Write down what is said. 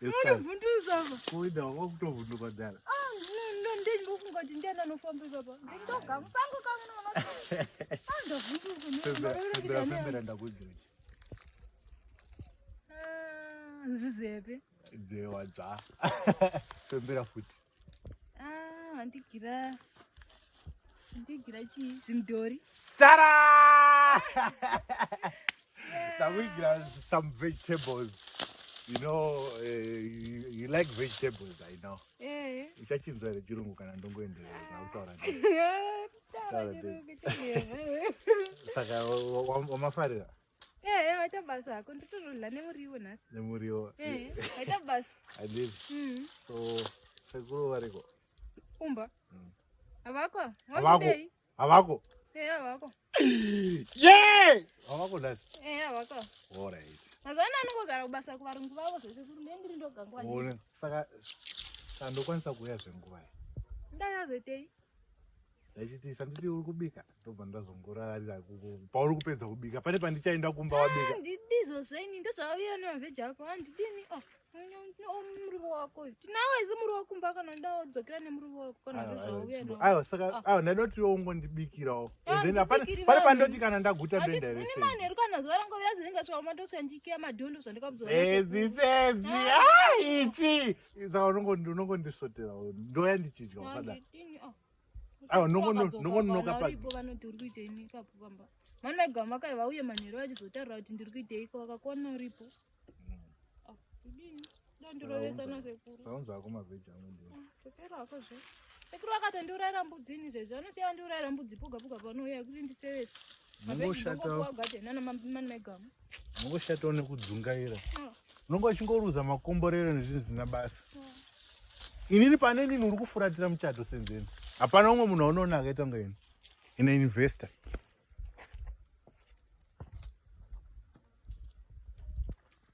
Unondivhundusa apa. Kuida wakutovhunduka dhara. Ah, ndindofunga kuti ndiani anofamba ipapa. Ndindoga musango kamwe unoona. Ah, ndavhunduka. Fembera fembera ndakuigira. Ah, nzizepe. Dzewa dza. Fembera futi. Ah, wandigira. Ndigira chii? Zvimudhori. Tara! Takuigira some vegetables. You know, you like vegetables, I know. Eh. Uchachinzwa here chirungu kana ndongoenderera nakutaura. Taura chirungu chirungu. Saka wamafarira? Eh, waita basa hako. Nditorodya nemuriwo nhasi. Nemuriwo. Eh, waita basa. Handiti. So, sekuru variko? Kumba. Havako? Havako. Havako. Eh, havako. Yeah! Havako nhasi. Eh, havako. All right. Mazuva ano anongogara kubasa kuvarungu vavo zvesekuru ndiye ndiri ndoga nguva. One. Saka sandokwanisa kuuya zvenguva iyi. Ndakazoitei? Ndachiti sanditi uri kubika ndobva ndazongorarira pauri kupedza kubika pane pandichaenda kumba wabika. Handidizvo zvenyu ndozvawavira nemavheji ako handidini. Oh, muriwo wako. Tinawo isu muriwo kumba kana ndawodzokera nemuriwo wako kana ndozvauya nawo. Aiwa saka aiwa ndaida kuti iwe ungondibikirawo. Ah, And then hapana ndibikiri pane vanhu. pandoti kana ndaguta ndoenda Ini here. manheru kana zuva rangovira zinenge tsvauma ndosvika ndichikiya madhondo zvandikabvunza. Sedzi sedzi ah ichi. Saka unongondisvoterawo ndoya ndichidya usada. Handidini. Oh. Aiwa ndongononoka pa Varipo vanoti uri kuitei ipapo pamba. Mwana gama kai vauye manheru vachizotaura kuti ndiri kuitei ko vakakwana uripo. Ah, kudini? Ndandirovesa nasekuru. Saunza ako mavheji angu ndiyo. Sekuru ako zve. Sekuru akatondiurayira mbudzi ini zvezvo. Anosiya andiurayira mbudzi poga poga panouya kuti ndisevese. Mungoshata gadhena namamai gama. Mungoshatawo nekudzungaira. Ah. Unonga uchingoruza makomborero nezvinhu zvisina basa. Inini pane inini uri kufuratira muchato senzeni. Hapana umwe munhu aunoona akaita kunge ini. Ine investor.